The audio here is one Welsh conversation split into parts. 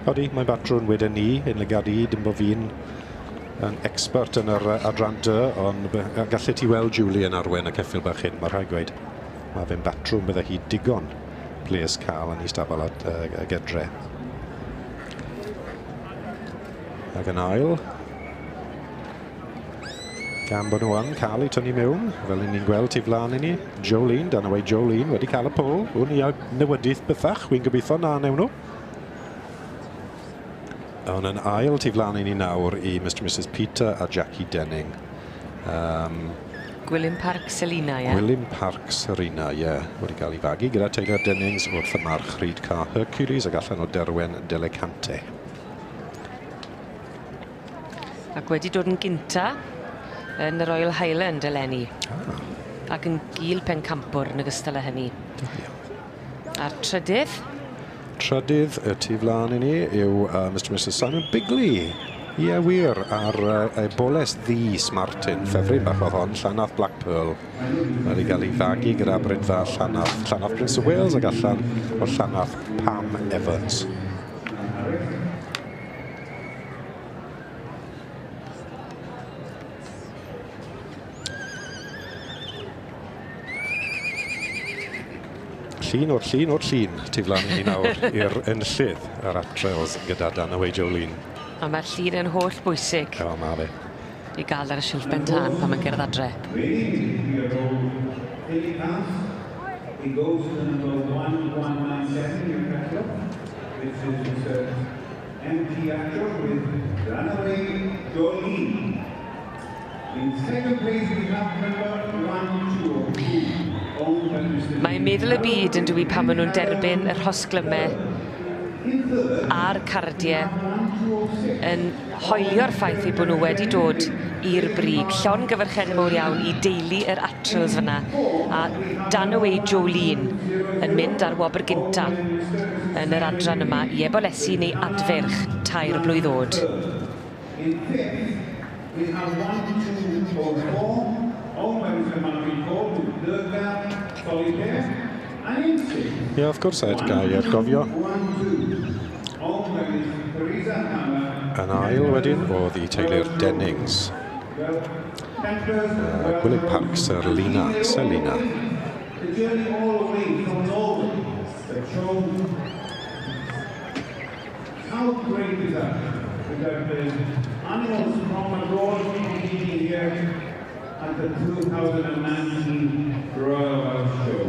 Odi, mae'n batrwn wedyn ni, yn lygad i, dim bo fi'n yn expert yn yr adran D, ond gallet ti weld Julie yn arwen y ceffyl bach hyn, mae rhaid gweud. Mae fe'n batrwm bydde hi digon ples cael yn ei stabal at y gedre. Ac yn ail, gan bod nhw yn cael eu tynnu mewn, fel ni'n gweld tu flaen i ni, Jolene, dan away Jolene, wedi cael y pwl. Wn i a newydydd bythach, wy'n gobeithio na newn nhw. Ond yn ail tu flaen i ni nawr i Mr Mrs Peter a Jackie Denning. Gwilym Park Selina, ie? Gwilym Park Serena, ie. Yeah. Wedi cael ei fagu gyda Taylor Dennings wrth y march rhyd car Hercules ac allan o Derwen Delecante. Ac wedi dod yn gynta yn y Royal Highland eleni. Ac yn gul pencampwr yn ogystal â hynny. Da iawn. A'r trydydd? Trydydd y tu flaen i ni yw Mr Mrs Simon Bigley. Ie wir, ar eboles ddu Smartin, ffefryn bach oedd hon, Llanarth Black Pearl. Mae wedi cael ei fagu gyda Brydfa Llanarth, Llanarth Prince of Wales ac allan o Llanarth Pam Evans. Llun o'r llun o'r llun tu flaen i ni nawr i'r enllydd yr Atrels gyda Danaway Jolene. A mae'r llun yn holl bwysig. O, ma fe. I gael ar y silff ben tân pan mae'n gerdd adre. It goes to number 1197, your catalogue, which is MT Atro with Danaway Jolene. In second place we have number 1202, owned by Mr. Mae'n meddwl y byd yn dwi pan maen nhw'n derbyn y rhosglymau a'r cardiau yn hoelio'r ffaith eu bod nhw wedi dod i'r brig. Llongyfarchiadau mawr iawn i deulu yr Atrels fyna a Danaway Jolene yn mynd ar wobr gynta yn yr adran yma i ebolesi neu adfeirch 3 blwydd oed. In fifth, we have 1204, owned by Mr. Martin Cole with Durga Solitaire. And in sixth, Ie, wrth gwrs, Ed, ga i atgofio. 12, owned by Miss Teresa Hammer. Yn ail wedyn oedd i teulu'r Dennings. Gwilym Park Selina, Selina. The journey all the way from Norway that shows how great is that? That the animals from abroad competing here at the 2019 Royal Welsh Show.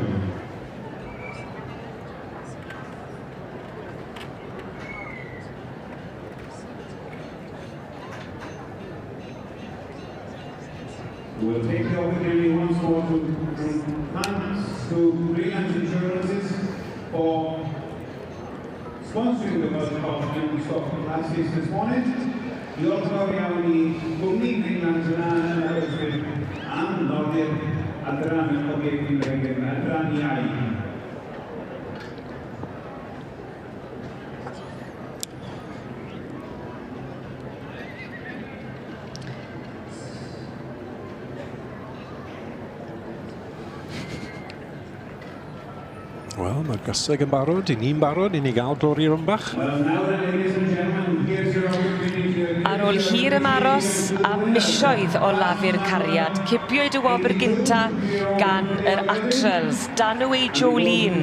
We'll take the opportunity once more to thanks to Greenlands Insurances for sponsoring the Welsh Young Stock Classes this morning. Diolch yn fawr iawn i gwmni Greenlands yna yn Aberystwyth am noddi'r adran y Cogiau adran iau. Wel, mae'r gaseg yn barod, i ni'n barod, i ni gael glori rwmbach. Ar ôl hir ymaros a misoedd o lafur cariad, cipiwyd y wobr gynta gan yr Atrels. Danaway Jolene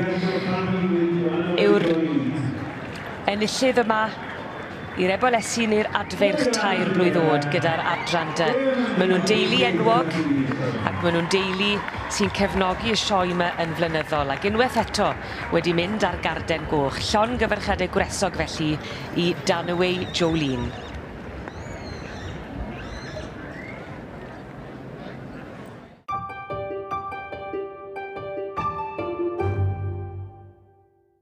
yw'r enillydd yma i'r ebolesi neu'r adfeirch 3 blwydd oed gyda'r adran D. Maen nhw'n deulu enwog ac maen nhw'n deulu sy'n cefnogi y sioe yma yn flynyddol ac unwaith eto wedi mynd ar garden goch. Llongyfarchiadau gwresog felly i Danaway Jolene.